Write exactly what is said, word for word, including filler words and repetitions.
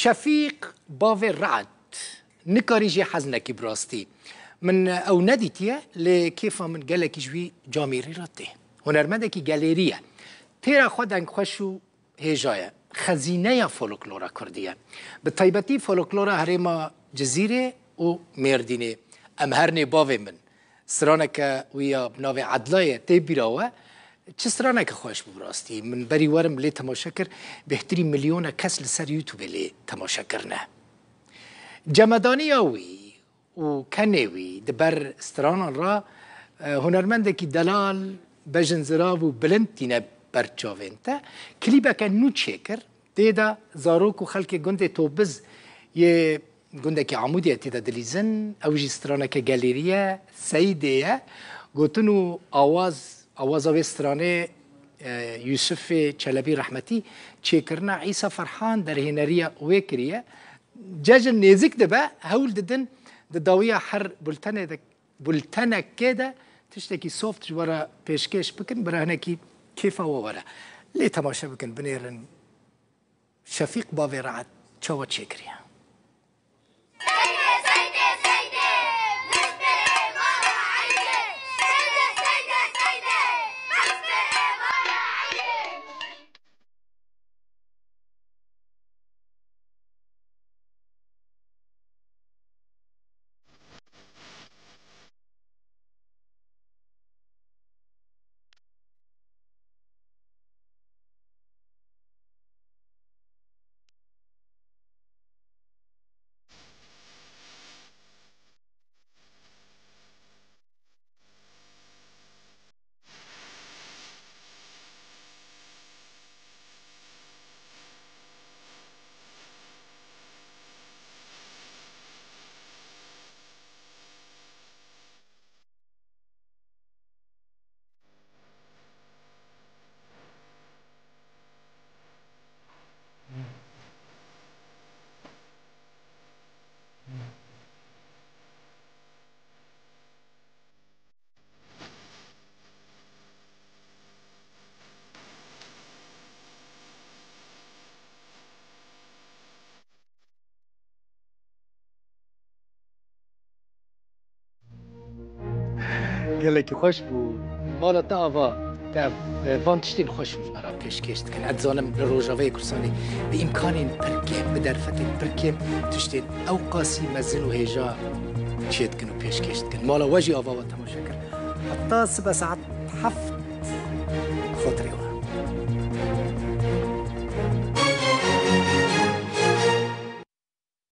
Şefîq bavê Re'd nikarî jê hez nekî bi rastî. Min ew nedîtiye, lê kêfa min gelekî ji wî camêrî re tê. Hunermendekî gelêrî ye. Têra xwe dengxweş û hêja ye. Xezîneya folklora kurdî ye. Bi taybetî folklora herêma Cizîrê û Mêrdînê. Em hernê bavê min. Straneke wî ya bi navê Edlayê tê bîra we. Çi straneke xweş bû bi rastî. Min berî werim lê temaşe kir, bêhtirî milyona kes li ser YouTubeê lê temaşe kirine. Cemedaniya wî û kenê wî di ber stranan re, e, hunermendekî delal, bejinzirav û bilind tîne ber çavên te. Klîbeke nû çêkir, tê de zarok û xelkê gundê Tobiz yê gundekî Amûdiyê tê de dilîzin. Ew jî straneke gelêrî ye, Seydê ye. Gotin û awaz, awaza wê stranê, e, Yûsifê Çelebî rehmetî çêkirina Îsa Ferhan derhêneriya wê kiriye. Cejn nêzik dibe, hewl didin di dawiya her bultenê de, bultenekê de tiştekî soft ji we re pêşkêş bikin, bi re hinekî kêfa we were. Lê temaşe bikin, binêrin Şefîq bavê Re'd çawa çêkiriye. Gelekî xweş bû. Mala te ava te, e, van tiştên xweş ji me re pêşkêş dikin. Ez dizanim li Rojavayê Kurdistanê bi îmkanên pir kêm, bi derfetên pir kêm tiştên ew qasî mezin û hêja çêdikin û pêşkêş dikin. Mala we jî ava we temaşe kir. Heta sibe saet heft